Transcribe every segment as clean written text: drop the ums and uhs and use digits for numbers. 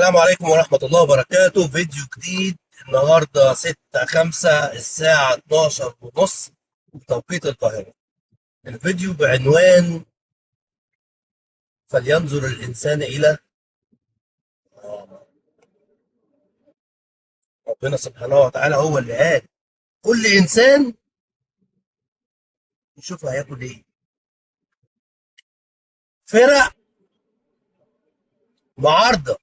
السلام عليكم ورحمة الله وبركاته. فيديو جديد النهاردة 6/5 الساعة 12:30 بتوقيت القاهرة. الفيديو بعنوان فلينظر الإنسان إلى ربنا سبحانه وتعالى. هو اللي قال كل إنسان يشوف هياكل إيه. فرق معارضة،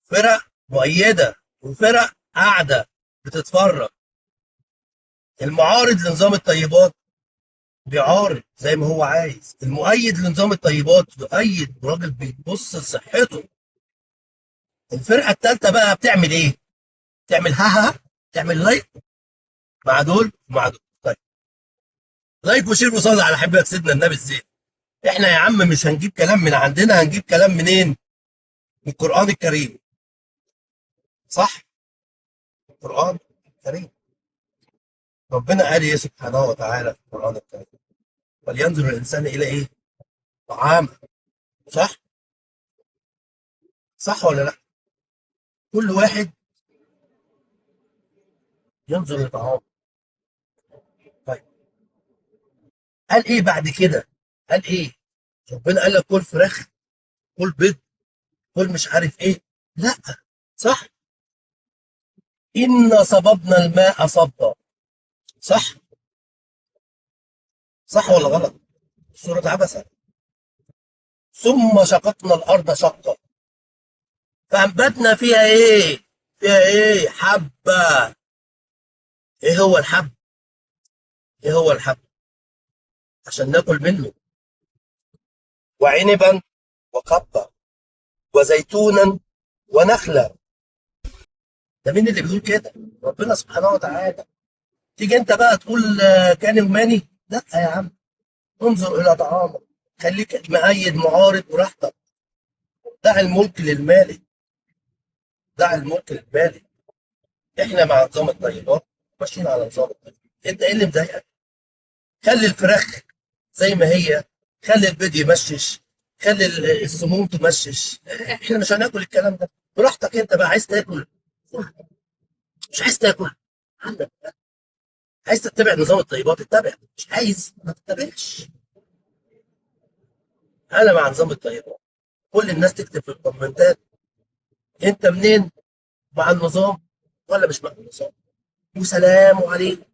فرق مؤيدة، وفرق قاعدة بتتفرج. المعارض لنظام الطيبات بيعارض زي ما هو عايز، المؤيد لنظام الطيبات يؤيد، راجل بيبص لصحته. الفرقة الثالثة بقى بتعمل ايه؟ تعمل ها تعمل like مع دول ومع دول. طيب like و share وصلي على حبيبك سيدنا النبي الزين. احنا يا عم مش هنجيب كلام من عندنا، هنجيب كلام منين؟ من القرآن الكريم، صح؟ القرآن الكريم ربنا قال ايه سبحانه وتعالى في القرآن الكريم؟ فلينظر الإنسان إلى ايه؟ طعامه. صح؟ صح ولا لا؟ كل واحد ينظر لطعامه. طيب قال ايه بعد كده؟ قال ايه؟ ربنا قال لك كل فراخ، كل بيض، كل مش عارف ايه؟ لا، صح؟ إنا صببنا الماء صبا، صح؟ صح ولا غلط؟ سورة عبسة. ثم شققنا الأرض شقا فأنبتنا فيها إيه؟ فيها إيه؟ حبة. إيه هو الحب؟ إيه هو الحب؟ عشان ناكل منه. وعنبا وقبا وزيتونا ونخلا. ده مين اللي بيقول كده؟ ربنا سبحانه وتعالى. تيجي انت بقى تقول كان وماني؟ لا يا عم، انظر الى طعامك، خليك مؤيد معارض براحتك. دع الملك للمالك، دع الملك للمالك. احنا مع نظام الطيبات، ماشيين على نظام الطيبات. انت ايه اللي مضايقك؟ خلي الفراخ زي ما هي، خلي البيض يمشش، خلي السموم تمشش. احنا مش هناكل الكلام ده. براحتك انت بقى، عايز تاكل، مش عايز تاكل عندك. عايز تتبع نظام الطيبات اتبع، مش عايز ما تتبعش. انا مع نظام الطيبات. كل الناس تكتب في الكومنتات انت منين، مع النظام ولا مش مع النظام. وسلام عليكم.